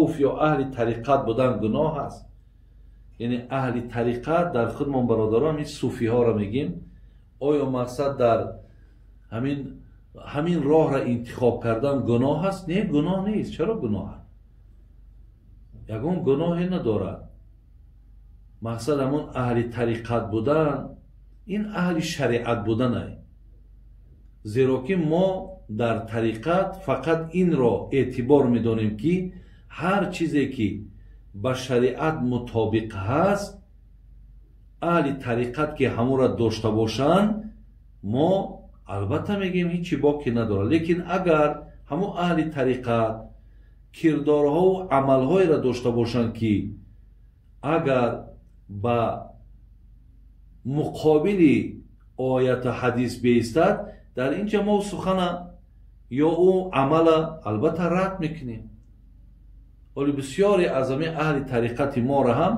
тасаввуф ё аҳли тариқат будан гуноҳ аст? Яъне аҳли тариқат дар худмон бародарон ин суфиҳоро мегим. Оё мақсад дар ҳамин роҳро интихоб кардан гуноҳ аст? Не, гуноҳ нест. Чаро гуноҳ аст? Ягон гуноҳе надорад. Мақсад ҳамон аҳли тариқат будан, ин аҳли шариат буданай. Зеро ки мо дар тариқат фақат инро эътибор медонем, ки ҳар чизе ки ба шариат мутобиқ ҳаст, аҳли тариқат ки ҳамонро дошта бошанд, мо албатта мегӯем ҳеҷ боке надорад. Лекин агар ҳамон аҳли тариқат кирдорҳову амалҳоеро дошта бошанд, ки агар ба муқобили ояту ҳадис беистад, дар инҷа мо сухана ё ӯ амала албатта рад мекунем. Вале бисёре аз ҳамин аҳли тариқати моро ҳам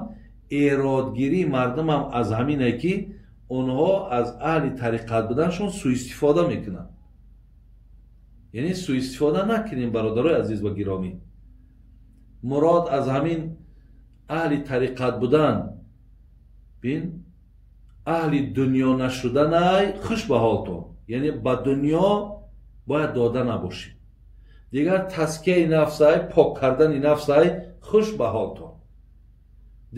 эродгирии мардумам аз ҳамине, ки онҳо аз аҳли тариқат буданшон суистифода мекунанд. Яъне суистифода накунем, бародарои азиз ва гиромӣ. Мурод аз ҳамин аҳли тариқат будан бин аҳли дунё нашуданай, хуш ба ҳолтон. Яъне ба дунё бояд дода набошем. Дигар тазкияи нафсай, пок кардани нафсай, хуш ба ҳолтон.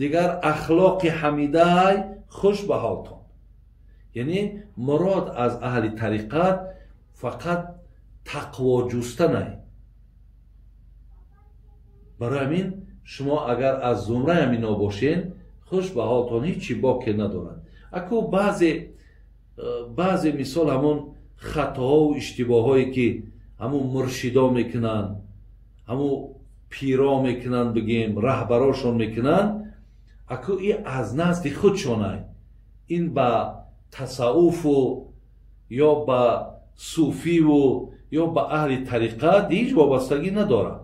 Дигар ахлоқи ҳамидаай, хуш ба ҳолтон. Яъне мурод аз аҳли тариқат фақат тақво ҷустанай. Барои ҳамин шумо агар аз зумраи ҳамино бошен, хуш ба ҳолтон, ҳеҷ боке надорад. Аку баъзе мисол ҳамон хатоҳову иштибоҳое ки ҳамон муршидо мекунанд, ҳамон пиро мекунанд, бигем раҳбарошон мекунанд, аку и аз назди худшонай. Ин ба тасаввуфу ё ба суфиву ё ба аҳли тариқат ҳеҷ вобастагӣ надорад.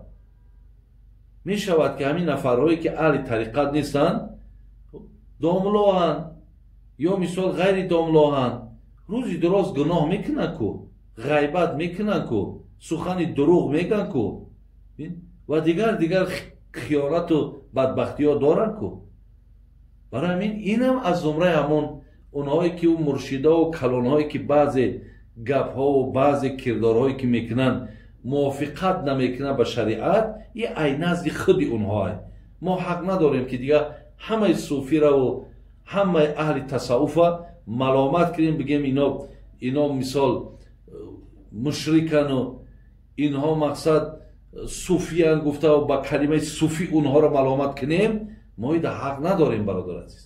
Мешавад ки ҳамин нафарҳое ки аҳли тариқат нестанд, домлоҳанд ё мисол ғайри домлоҳанд, рӯзи дуроз гуноҳ мекунанд ку, ғайбат мекунанд ку, сухани дурӯғ мегӯянд ку ва дигар хиёнату бадбахтиҳо доранд ку. Барои ҳамин инам аз зумраи ҳамон онҳое ки ӯ муршидову калонҳое ки баъзе гапҳову баъзе кирдорҳое ки мекунанд мувофиқат намекунанд ба шариат, и ай назди худи онҳое. Мо ҳақ надорем ки дигар ҳамаи суфираву ҳамаи аҳли тасаввуфа маломат кунем, бигем ино мисол мушрикану инҳо мақсад суфиян гуфта ба калимаи суфӣ онҳоро маломат кунем. Мо ида ҳақ надорем, бародар азиз.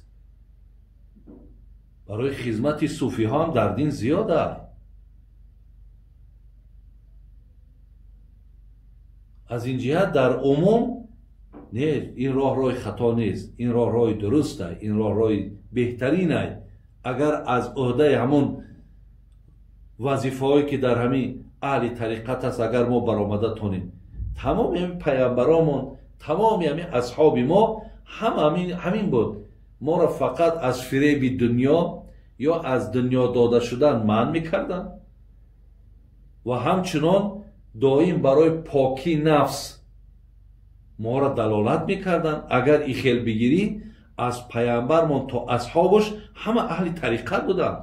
Барои хизмати суфиҳо ҳам дар дин зиёд аст. Аз ин ҷиҳат дар умум не, ин роҳ роҳи хато нест, ин роҳ роҳи дуруст аст, ин роҳ роҳи беҳтарин аст. Агар аз ӯҳдаи ҳамон вазифаҳое ки дар ҳамин аҳли тариқат аст, агар мо баромада тонем, тамоми ҳамин пайғамбаромон, тамоми ҳамин асҳоби мо ҳама ҳамин буд. Моро фақат аз фиреби дунё ё аз дунё дода шудан манъ мекарданд ва ҳамчунон доим барои покии нафс моро далолат мекарданд. Агар и хел бигирӣ, аз пайғамбармон то асҳобаш ҳама аҳли тариқат буданд.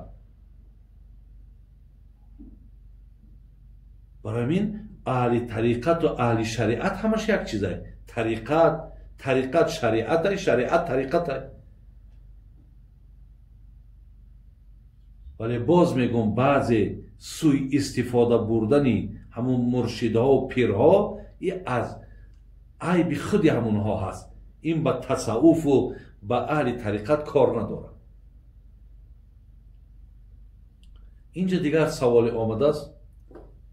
Барои ҳамин аҳли тариқату аҳли шариат ҳамаш як чизай. Тариқат шариатай, шариат тариқатай. Вале боз мегӯм, баъзе суистифода бурдани ҳамун муршидҳову пирҳо и аз айби худи ҳамунҳо ҳаст. Ин ба тасаввуфу ба аҳли тариқат кор надорад. Инҷа дигар саволе омадааст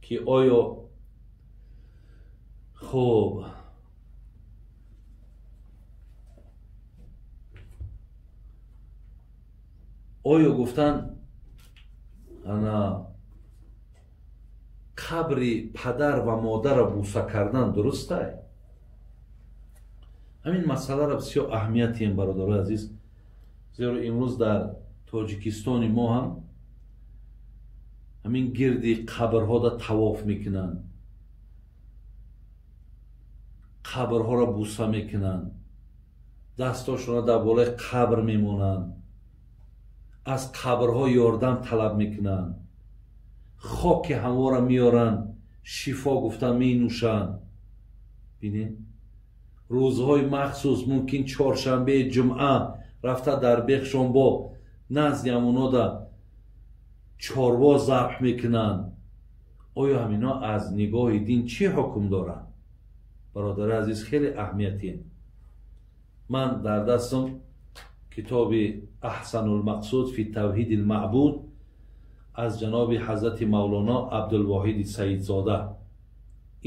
ки оё хуб оё гуфтан ана қабри падар ва модарро буса кардан дурустай? Ҳамин масъаларо бисёр аҳамиятием, бародарои азиз, зеро имрӯз дар Тоҷикистони мо ҳам ҳамин гирди қабрҳода тавоф мекунанд, қабрҳоро буса мекунанд, дастошонро дар болои қабр мемонанд, аз қабрҳо ёрдам талаб мекунанд, хоки ҳамвора меоранд, шифо гуфта менӯшанд. Бинед, рӯзҳои махсус, мумкин чоршанбе, ҷумъа рафта дар бехшон бо назди ҳамонода чорво забҳ мекунанд. Оё ҳамино аз нигоҳи дин чӣ ҳукм доранд? Бародари азиз, хеле аҳамиятие. Ман дар дастам китоби Аҳсанулмақсуд фи тавҳиди лмаъбуд аз ҷаноби ҳазрати Мавлоно Абдулвоҳиди Саидзода.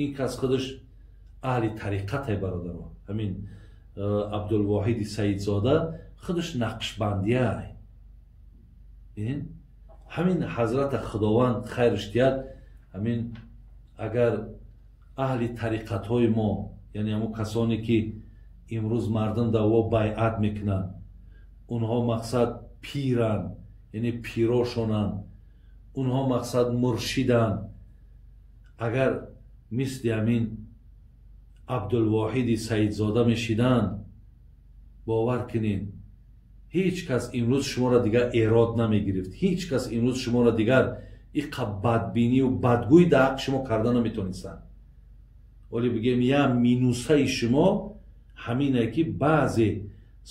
Ин кас худаш аҳли тариқате, бародаро. Ҳамин Абдулвоҳиди Саидзода худаш нақшбандия. Ҳамин ҳазрата Худованд хайрш диҳад. Ҳамин агар аҳли тариқатҳои мо, яъне ҳамон касоне ки имрӯз мардум даво байъат мекунанд, онҳо мақсад пиранд, яъне пирошонанд, онҳо мақсад муршиданд, агар мисли ҳамин Абдулвоҳиди Саидзода мешиданд, бовар кунед, ҳеҷ кас имрӯз шуморо дигар эрод намегирифт, ҳеҷ кас имрӯз шуморо дигар иқа бадбинию бадгӯй дар ҳаққи шумо карда наметонистанд. Вале бигем, я минусаи шумо ҳамине ки баъзе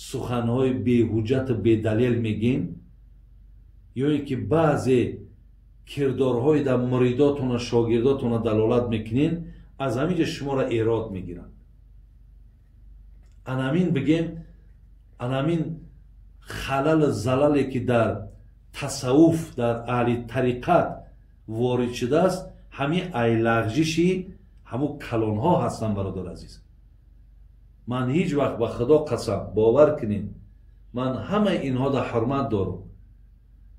суханҳои беҳуҷҷату бедалел мегӯем, ё ин ки баъзе кирдорҳои дар муридотона, шогирдотона далолат мекунен, аз ҳамин ҷо шуморо эрод мегиранд. Анамин бигем, анамин халалу залале ки дар тасаввуф, дар аҳли тариқат ворид шудааст, ҳамин айлағжиши ҳамун калонҳо ҳастанд, бародар азиз. Ман ҳеҷ вақт ба Худо қасам, бовар кунед, ман ҳамаи инҳо дар ҳурмат дорам.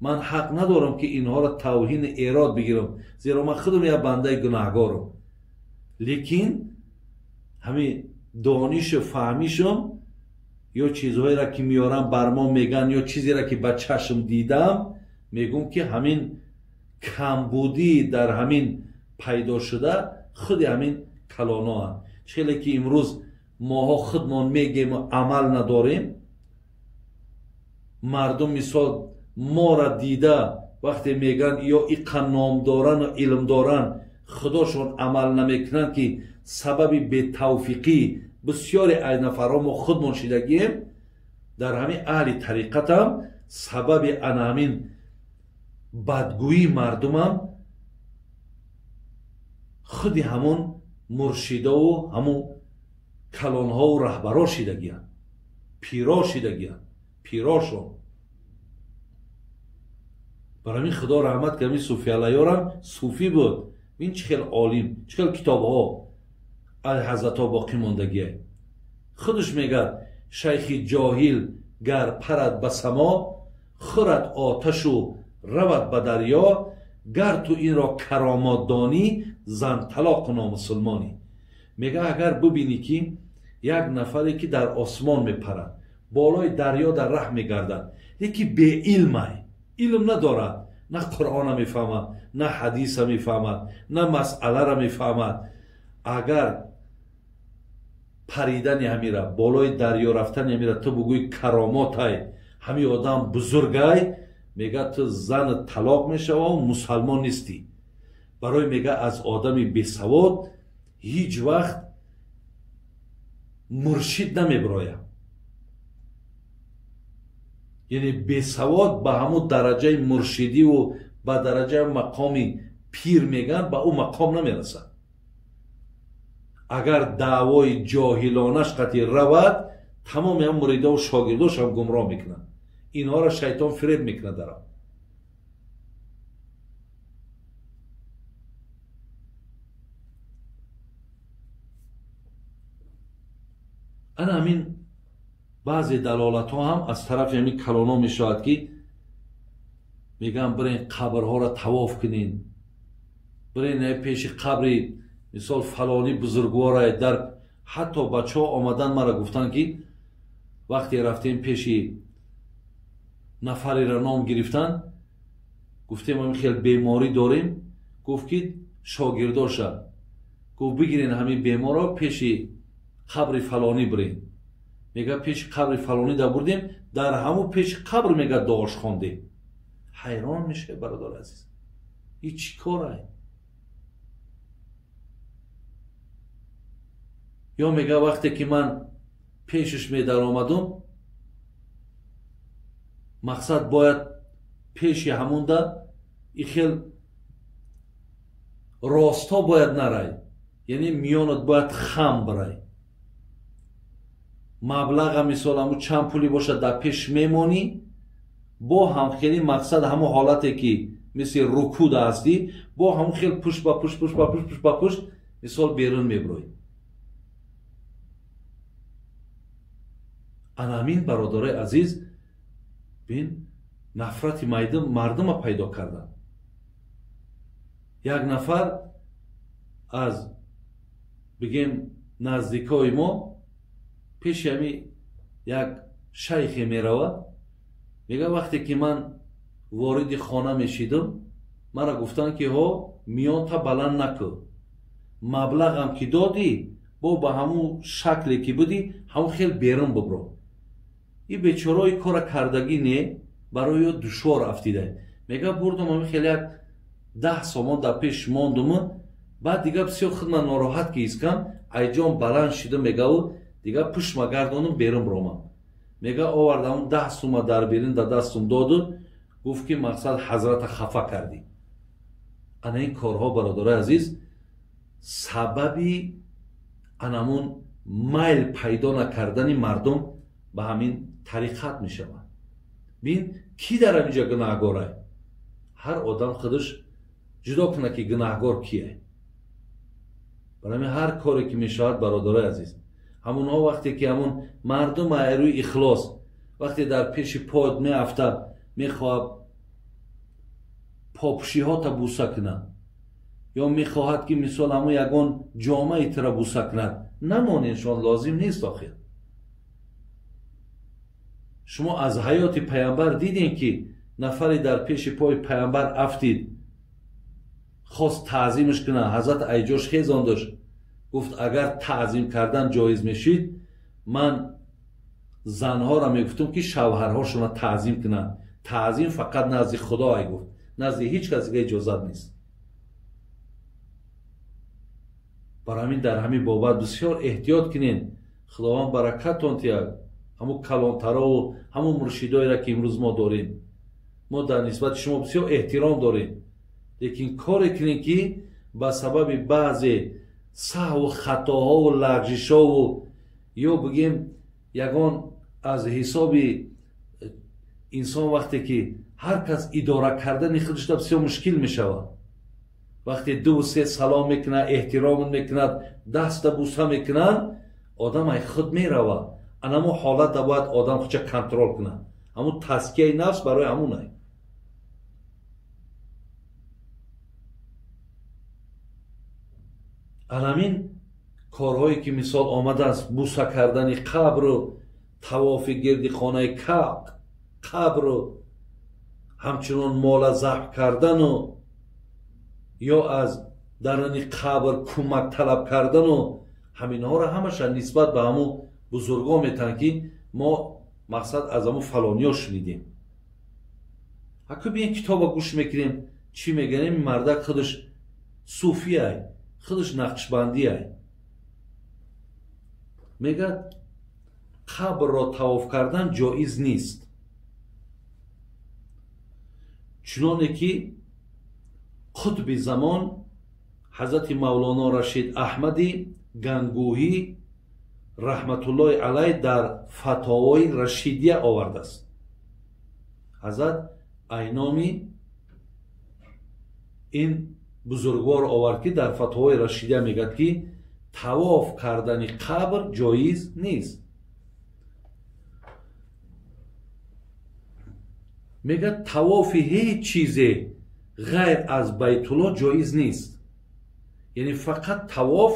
Ман ҳақ надорам ки инҳоро тавҳини эрод бигирам, зеро ман худам як бандаи гунаҳгорам. Лекин ҳамин донишу фаҳмишам ё чизҳоеро ки меорам бар мо меган, ё чизеро ки ба чашм дидам, мегӯм ки ҳамин камбудӣ дар ҳамин пайдо шуда худи ҳамин калоноанд. Хеле ки имрӯз моҳо худмон мегем амал надорем, мардум мисол моро дида вақте мегӯянд ё иқа номдорану илмдоран, худошон амал намекунанд, ки сабаби бетавфиқӣ бисёре аз нафарҳо мо худмон шидагием, дар ҳамин аҳли тариқатам сабаби ана ҳамин бадгӯии мардумам худи ҳамон муршидову ҳамон калонҳову раҳбаро шидагиянд, пиро шидагиянд, пирошон. Барои ҳамин Худо раҳмат кунад, ҳамин Суфи Аллаёрам суфӣ буд. Ин чӣ хел олим, чӣ хел китобҳо аз ҳазратҳо боқӣ мондагие. Худаш мегӯяд: шайхи ҷоҳил гар парад ба само, хӯрад оташу равад ба дарё, гар ту инро каромот донӣ, зан талоқу номусулмонӣ. Мегӯяд агар бубинӣ ки як нафаре ки дар осмон мепарад, болои дарё дар раҳ мегардад, леки беилмай, илм надорад, на Қуръона мефаҳмад, на ҳадиса мефаҳмад, на масъаларо мефаҳмад, агар паридани ҳамира, болои дарё рафтани ҳамира ту бугӯй каромотай, ҳамин одам бузургай, мегӯяд ту зан талоқ мешававу мусалмон нестӣ. Барои мегӯяд аз одами бесавод ҳеҷ вақт муршид намебирояд. Яъне бесавод ба ҳамун дараҷаи муршидиву ба дараҷаи мақоми пир мегӯянд, ба ӯ мақом намерасад. Агар даъвои ҷоҳилонаш қатъи равад, тамоми ҳам муридову шогирдош ҳам гумроҳ мекунанд. Инҳоро шайтон фиреб мекунад дарав. Ана ҳамин баъзе далолатҳо ҳам аз тарафи ҳамин калонҳо мешавад ки мегӯянд бирен қабрҳоро тавоф кунед, бирен пеши қабри мисол фалони бузургворае. Дар ҳатто бачаҳо омадан мара гуфтанд ки вақте рафтем пеши нафареро ном гирифтан, гуфтем ҳамин хел беморӣ дорем, гуфт ки шогирдоша, гуфт бигирен ҳамин беморро пеши Қабри фалонӣ бирем. Мега пеши қабри фалонӣ да бурдем, дар ҳамун пеши қабр мега дуош хондем. Ҳайрон мешавӣ, бародар азиз, ин чӣ корай? Ё мега вақте ки ман пешаш медаромадум, мақсад бояд пеши ҳамунда и хел росто бояд нарай, яъне миёнат бояд хам бирай. Маблаға мисол ҳамун чанд пулӣ бошад дар пеш мемонӣ, бо ҳамхели мақсад ҳамун ҳолате ки мисли рукуда ҳастӣ, бо ҳамун хел пушт ба пушт, пушт ба пушт, пушт ба пушт мисол берун мебурой. Анамин, бародарои азиз, бин нафрати мардума пайдо кардан. Як нафар аз бигем наздикои мо пеши ҳами як шайхе меравад, мега вақте ки ман вориди хона мешидам, мара гуфтанд ки ҳо миёнта баланд накун, маблағам ки додӣ бо ба ҳамун шакле ки будӣ ҳамун хел берун бубро. И бечораи кора кардагӣ не, барои ё душвор афтида. Мега бурдум ҳамин хел як 10 сомон дар пеш мондуму, баъд дига бисёр худма нороҳат ки искам, айҷон баланд шида мегаву дига пуштма гардонум берун биромам. Мега овардам 10 сума дар берин да дастум доду, гуфт ки мақсад ҳазрата хафа кардӣ. Ана ин корҳо, бародарои азиз, сабаби анамун майл пайдо накардани мардум ба ҳамин тариқат мешавад. Бин ки дар ҳаминҷа гунаҳгорай? Ҳар одам худаш ҷудо кунад ки гунаҳгор кие. Барои ҳар коре ки мешавад, бародарои азиз, ҳамонҳо вақте ки ҳамун мардум рӯи ихлос вақте дар пеши под меафтад, мехоҳад попӯшиҳота буса кунад ё мехоҳад ки мисол ҳамун ягон ҷомаи тира буса кунад, намоненшон лозим нест. Охир шумо аз ҳаёти паямбар дидем ки нафаре дар пеши пои паямбар афтид, хост таъзимаш кунад, ҳазрат айҷош хезондаш, гуфт агар таъзим кардан ҷоиз мешид, ман занҳоро мегуфтум ки шавҳарҳошонро таъзим кунанд. Таъзим фақат назди Худо, ай гуфт, назди ҳеҷ кас дига иҷозат нест. Барои ҳамин дар ҳамин бобат бисёр эҳтиёт кунед. Худованд баракаттон диҳад ҳамун калонтарову ҳамун муршидоеро ки имрӯз мо дорем. Мо дар нисбати шумо бисёр эҳтиром дорем, лекин коре кунем ки ба сабаби баъзе саҳву хатоҳову лағжишову ё бигем ягон аз ҳисоби инсон вақте ки ҳар кас идора кардани худашда бисёр мушкил мешавад. Вақте 2-3 салом мекунад, эҳтиром мекунад, даста буса мекунад, одам ай худ меравад. Анамо ҳолата бояд одам худша контрол кунад. Ҳамун тазкияи нафс барои ҳамун ай. Анамин корҳое ки мисол омадааст, буса кардани қабру тавофи гирди хонаи қабру ҳамчунон мола забҳ кардану ё аз даруни қабр кӯмак талаб кардану ҳаминҳоро ҳамаша нисбат ба ҳамун бузургон метаҳанд ки мо мақсад аз ҳамун фалониё шунидем. Ҳаку биен китоба гӯш мекунем, чӣ мегӯем? Мардак худаш суфиай, худаш нақшбандиай. Мегӯяд қабрро тавоф кардан ҷоиз нест, чуноне ки қутби замон ҳазрати Мавлоно Рашид Аҳмади Гангӯҳӣ раҳматуллоҳи алайҳ дар фатовои Рашидия овардааст. Ҳазрат айноми ин бузургвор овард ки дар фатвои Рашидия мегӯяд ки тавоф кардани қабр ҷоиз нест. Мегӯяд тавофи ҳеҷ чизе ғайр аз Байтуллоҳ ҷоиз нест. Яъне фақат тавоф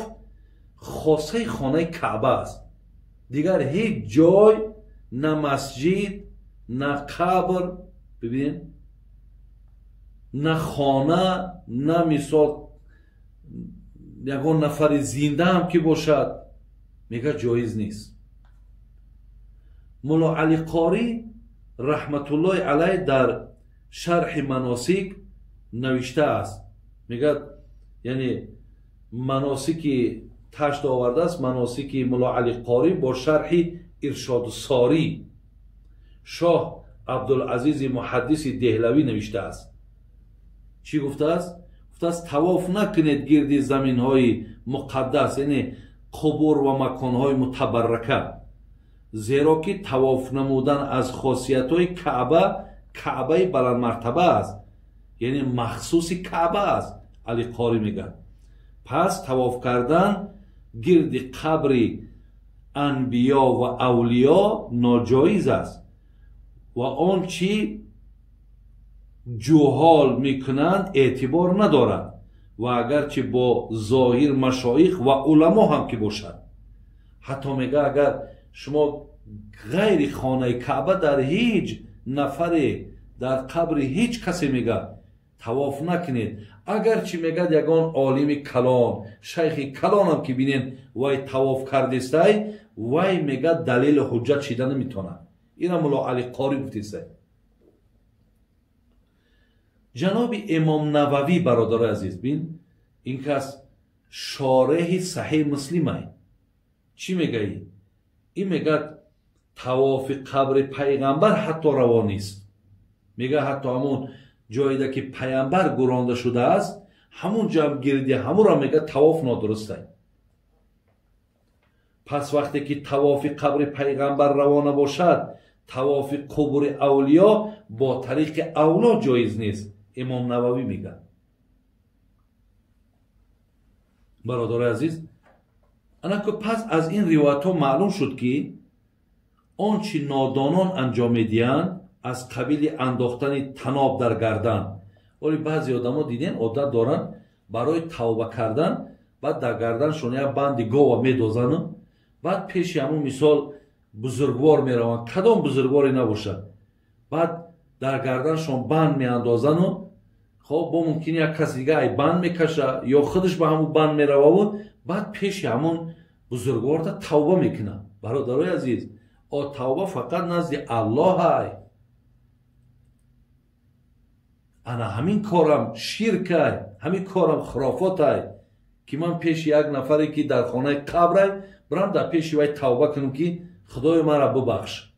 хосаи хонаи Каъба аст. Дигар ҳеҷ ҷой, на масҷид, на қабр, бибинед, на хона, на мисол ягон нафари зинда ҳам ки бошад, Мега ҷоиз нест. Мулло Али Қорӣ раҳматуллоҳи алайҳ дар шарҳи маносик навиштааст. Мегӯяд, яъне маносики ташт овардааст, маносики Мулло Али Қорӣ бо шарҳи Иршоду Сорӣ шоҳ Абдулазизи муҳаддиси Деҳлавӣ навиштааст. Чӣ гуфтааст? Гуфтааст тавоф накунед гирди заминҳои муқаддас, яъне қубур ва маконҳои мутабаррака, зеро ки тавоф намудан аз хосиятҳои Каъба, Каъбаи баландмартаба аст, яъне махсуси Каъба аст. Али Қорӣ мегӯяд пас тавоф кардан гирди қабри анбиё ва авлиё ноҷоиз аст ва он чӣ ҷуҳол мекунанд эътибор надорад ва агарчи бо зоҳир машоих ва уламо ҳам ки бошад. Ҳатто мега агар шумо ғайри хонаи Каъба дар ҳеҷ нафаре дар қабри ҳеҷ касе мега тавоф накунед, агарчи мегӯяд ягон олими калон, шайхи калонам ки бинен вай тавоф кардестай, вай мегӯяд далели ҳуҷҷат шида наметавонад. Ина Мулло Али Қорӣ гуфтестай. Ҷаноби Имом Нававӣ, бародарои азиз, бин, ин кас шореҳи Саҳеҳ Муслимай. Чӣ мегаӣ? Ин мегӯяд тавофи қабри пайғамбар ҳатто раво нест. Мегӯяд ҳатто ҳамон ҷоеда ки пайғамбар гуронда шудааст, ҳамун ҷам гирди ҳамуро мегӯяд тавоф нодурустай. Пас вақте ки тавофи қабри пайғамбар раво набошад, тавофи қубури авлиё бо тариқи авло ҷоиз нест. Имом Нававӣ мегӯяд. Бародарои азиз, анаку пас аз ин ривоятҳо маълум шуд ки он чӣ нодонон анҷом медиҳанд аз қабили андохтани таноб дар гардан. Вале баъзе одамо диден одат доранд барои тавба кардан, баъд дар гарданшон як банди гова медозанд, баъд пеши ҳамун мисол бузургвор мераванд, кадом бузургворе набошад, баъд дар гарданшон банд меандозану хоб бо мумкин як кас дига ай банд мекаша ё худаш ба ҳамун банд мерававу баъд пеши ҳамун бузургворда тавба мекунад. Бародарои азиз, о тавба фақат назди Аллоҳ ай. Ана ҳамин корам ширкай, ҳамин корам хурофотай ки ман пеши як нафаре ки дар хонаи қабрай бирам дар пеши вай тавба кунам ки худоё маро бубахш.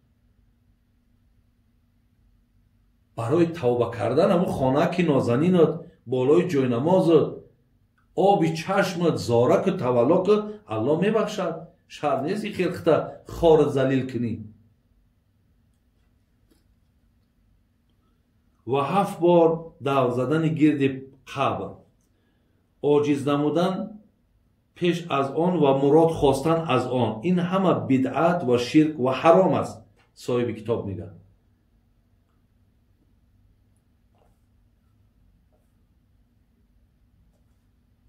Барои тавба кардан ҳамун хона ки нозанинат, болои ҷойнамозат, оби чашмат, зораку тавалло ку, Аллоҳ мебахшад. Шарт нест ки хелхта хорат залил кунӣ. Ва 7 бор давр задани гирди қабр, оҷиз намудан пеш аз он ва мурод хостан аз он, ин ҳама бидъат ва ширк ва ҳаром аст, соҳиби китоб мегӯяд.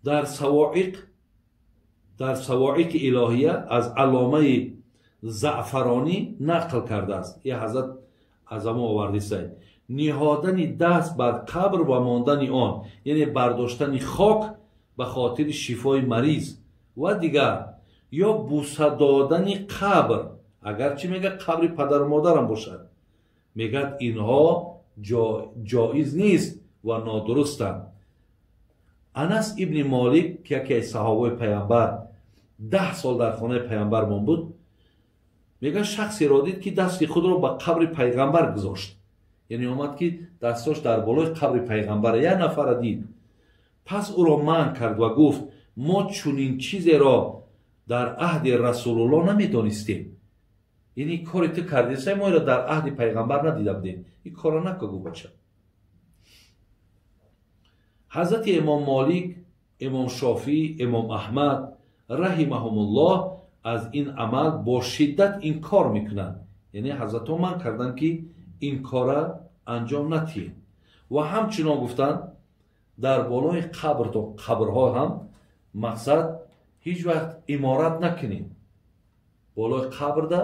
Дар савоиқи илоҳия аз алломаи Заъфаронӣ нақл кардааст. Ин ҳазрат аз ҳамон овардисай. Ниҳодани даст бар қабр ва мондани он, яъне бардоштани хок ба хотири шифои мариз ва дигар, ё буса додани қабр, агарчи мегӯяд қабри падару модарам бошад, мегӯяд инҳо ҷоиз нест ва нодурустанд. Анас ибни Молик, ки яке аз саҳобаи пайғамбар 10 сол дар хонаи пайғамбар мон буд, мегӯяд шахсеро дид ки дасти худро ба қабри пайғамбар гузошт. Яъне омад ки дастош дар болои қабри пайғамбар, як нафарро дид. Пас ӯро манъ кард ва гуфт мо чунин чизеро дар аҳди Расулуллоҳ намедонистем. Яъне кори ту кардисай, мо иро дар аҳди пайғамбар надида будем. Ин корро накун, гуфт бача. Ҳазрати Имом Молик, Имом Шофиӣ, Имом Аҳмад раҳимаҳумуллоҳ аз ин амал бо шиддат инкор мекунанд. Яъне ҳазратҳо манъ карданд ки ин кора анҷом натиҳед. Ва ҳамчунон гуфтанд дар болои қабрҳо ҳам мақсад ҳеҷ вақт иморат накунед. Болои қабрда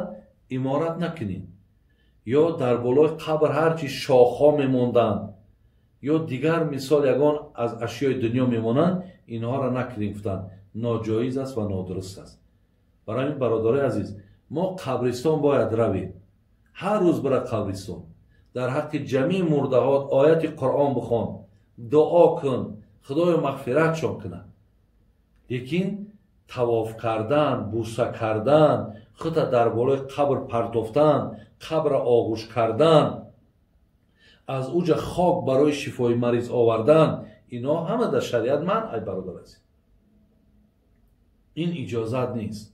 иморат накунед. Ё дар болои қабр ҳарчи шохҳо мемонданд ё дигар мисол ягон аз ашёи дунё мемонанд, инҳоро накунед, гуфтанд ноҷоиз аст ва нодуруст аст. Барои ҳамин, бародарои азиз, мо қабристон бояд равем, ҳар рӯз бира қабристон, дар ҳаққи ҷамеи мурдаҳо ояти Қуръон бихон, дуо кун, Худоё мағфиратшон кунад. Лекин тавоф кардан, буса кардан, худта дар болои қабр партофтан, қабра оғӯш кардан, аз уҷа хок барои шифои мариз овардан, ино ҳама дар шариат манъ, ай бародар азиз, ин иҷозат нест.